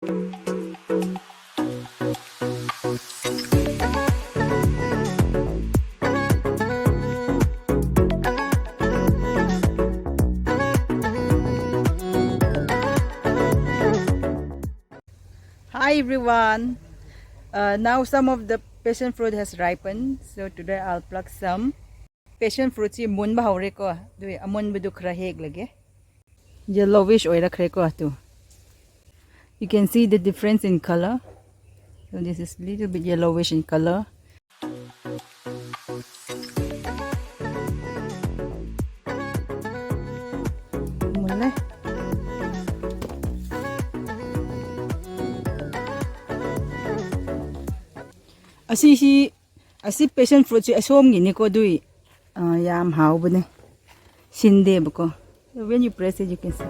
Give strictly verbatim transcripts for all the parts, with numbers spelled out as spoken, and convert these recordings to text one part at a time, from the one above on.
Hi everyone. Uh, now some of the passion fruit has ripened, so today I'll pluck some. Passion fruit ꯁꯤ ꯃꯨꯟꯕ ꯍꯧꯔꯦꯀꯣ, ꯑꯗꯨꯏ ꯑꯃꯨꯟꯕꯗꯨ ꯈꯔ ꯍꯦꯛꯂꯒꯦ꯫ Yellowish ꯑꯣꯏꯔꯛꯈ꯭ꯔꯦꯀꯣ ꯑꯗꯨ꯫ You can see the difference in color. So this is little bit yellowish in color. ꯃꯨꯜꯂꯦ꯫ ꯑꯁꯤꯁꯤ, ꯑꯁꯤ passion fruit ꯁꯤ ꯑꯁꯣꯝꯒꯤꯅꯤꯀꯣ, ꯑꯗꯨꯏ, ꯑ, ꯌꯥꯝ ꯍꯥꯎꯕꯅꯦ, ꯁꯤꯟꯗꯦꯕꯀꯣ꯫ So when you press it, you can see.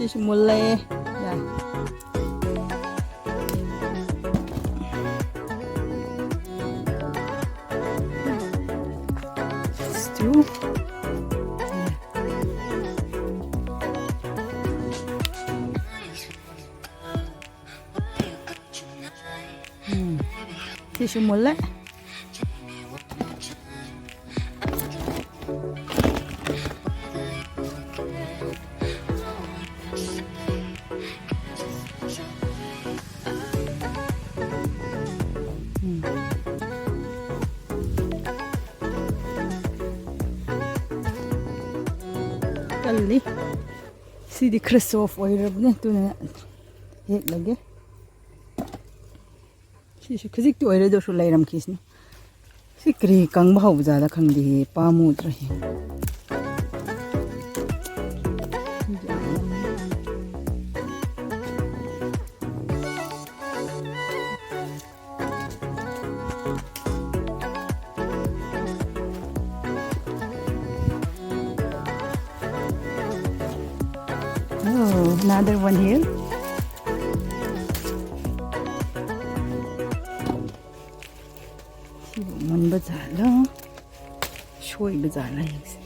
ꯁꯤꯁꯨ ꯃꯨꯜꯂꯦ꯫ ꯌꯥꯏ꯫ It's two. ꯎꯝ꯫ ꯁꯤꯁꯨ ꯃꯨꯜꯂꯦ꯫ ꯎꯝ꯫ ꯀꯜꯂꯤ꯫ ꯁꯤꯗꯤ ꯈꯔ soft ꯑꯣꯏꯔꯕꯅꯦ, ꯑꯗꯨꯅ ꯍꯦꯛꯂꯒꯦ꯫ ꯁꯤꯁꯨ ꯈꯖꯤꯛꯇꯤ ꯑꯣꯏꯔꯦ, ꯑꯗꯨꯁꯨ ꯂꯩꯔꯝꯈꯤꯁꯅꯨ꯫ ꯁꯤ ꯀꯔꯤ ꯀꯪꯕ ꯍꯧꯕ ꯖꯥꯠꯂ ꯈꯪꯗꯦꯍꯦ, ꯄꯥꯝꯃꯨꯗ꯭ꯔꯥꯍꯦ꯫ Oh, another one here. ꯁꯤꯕꯨ ꯃꯨꯟꯕ ꯖꯥꯠꯂꯣ? ꯁꯣꯏ ꯕꯖꯥꯔ ꯂꯩꯁꯦ꯫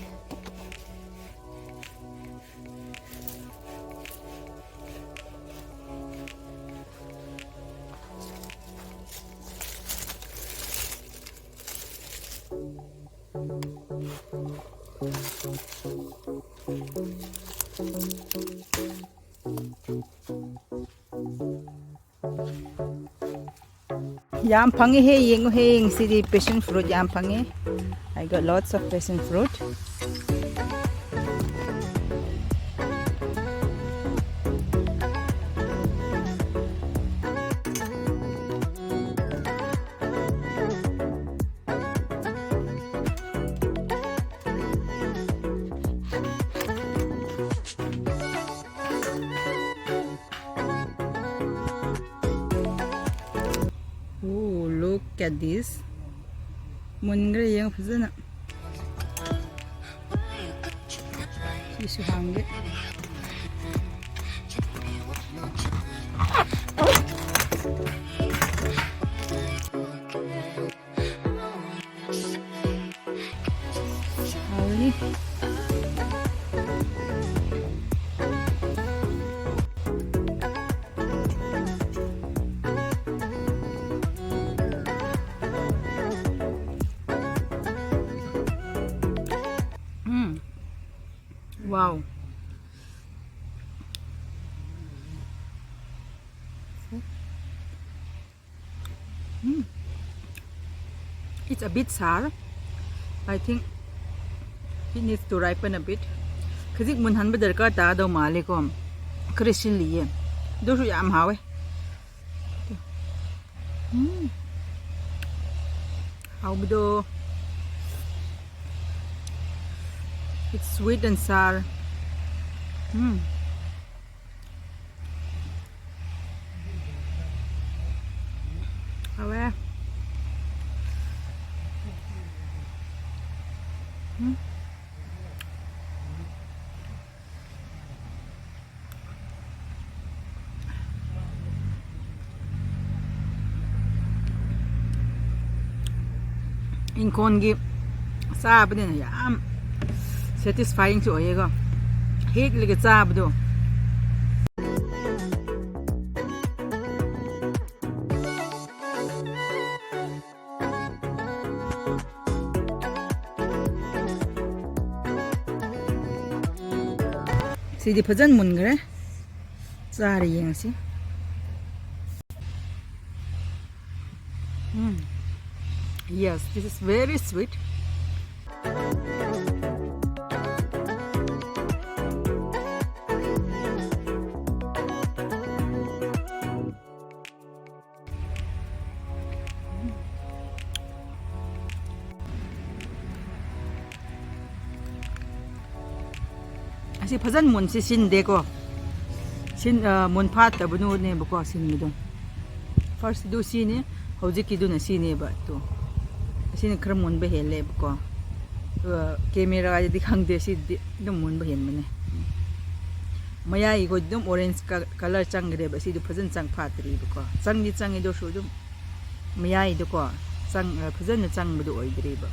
ꯌꯥꯝ ꯐꯪꯉꯦꯍꯦ, ꯌꯦꯡꯉꯨꯍꯦ, ꯉꯁꯤꯗꯤ passion fruit ꯌꯥꯝ ꯐꯪꯉꯦ꯫ I got lots of passion fruit. Oh, look at this. ꯃꯨꯟꯈ꯭ꯔꯦ, ꯌꯦꯡꯉꯨ ꯐꯖꯅ꯫ ꯁꯤꯁꯨ ꯍꯥꯡꯒꯦ꯫ ꯍꯥꯎꯔꯅꯤ꯫ ꯎꯝ꯫ Wow. Mm. It's a bit sour. I think it needs to ripen a bit. ꯈꯖꯤꯛ ꯃꯨꯟꯍꯟꯕ ꯗꯔꯀꯥꯔ ꯇꯥꯗꯧ ꯃꯥꯜꯂꯦꯀꯣ꯫ ꯈꯔ ꯁꯤꯜꯂꯤꯌꯦ꯫ ꯑꯗꯨꯁꯨ ꯌꯥꯝ ꯍꯥꯎꯋꯦ꯫ ꯎꯝ꯫ ꯍꯥꯎꯕꯗꯣ꯫ It's sweet and sour. ꯎꯝ꯫ ꯍꯥꯎꯋꯦ꯫ ꯎꯝ꯫ ꯏꯪꯈꯣꯜꯒꯤ ꯆꯥꯕꯅꯤꯅ ꯌꯥꯝ ꯁꯦꯇꯤꯁꯐꯥꯏꯌꯤꯡꯁꯨ ꯑꯣꯏꯌꯦꯀꯣ, ꯍꯦꯛꯂꯒ ꯆꯥꯕꯗꯣ꯫ ꯁꯤꯗꯤ ꯐꯖꯅ ꯃꯨꯟꯈ꯭ꯔꯦ꯫ ꯆꯥꯔ ꯌꯦꯡꯉꯁꯤ꯫ ꯎꯝ꯫ Yes, this is very sweet. ꯑꯁꯤ ꯐꯖꯅ ꯃꯨꯟꯁꯤ ꯁꯤꯟꯗꯦꯀꯣ꯫ ꯁꯤꯟ-, ꯑ, ꯃꯨꯟ ꯐꯥꯠꯇꯕꯗꯨꯅꯦꯕꯀꯣ ꯁꯤꯟꯕꯗꯣ꯫ ꯐꯥꯔꯁꯇꯨ ꯁꯤꯅꯤ, ꯍꯧꯖꯤꯛꯀꯤꯗꯨꯅ ꯁꯤꯅꯦꯕ꯫ ꯇꯨ, ꯑꯁꯤꯅ ꯈꯔ ꯃꯨꯟꯕ ꯍꯦꯜꯂꯦꯕꯀꯣ꯫ ꯑꯗꯨꯒ ꯀꯦꯃꯦꯔꯥꯗꯗꯤ ꯈꯪꯗꯦ, ꯁꯤꯗꯤ ꯑꯗꯨꯝ ꯃꯨꯟꯕ ꯍꯦꯟꯕꯅꯦ꯫ ꯃꯌꯥꯏꯒꯤꯈꯣꯏꯗꯤ ꯑꯗꯨꯝ ꯑꯣꯔꯦꯟꯖ ꯀ-, ꯀꯂꯔ ꯆꯪꯈ꯭ꯔꯦꯕ꯫ ꯁꯤꯗꯤ ꯐꯖꯅ ꯆꯪ ꯐꯥꯠꯇ꯭ꯔꯤꯕꯀꯣ꯫ ꯆꯪꯗꯤ ꯆꯪꯉꯦ, ꯑꯗꯨ ꯑꯣꯏꯔꯁꯨ ꯑꯗꯨꯝ ꯃꯌꯥꯏꯗꯀꯣ ꯆꯪ-, ꯑ, ꯐꯖꯅ ꯆꯪꯕꯗꯣ ꯑꯣꯏꯗ꯭ꯔꯤꯕ꯫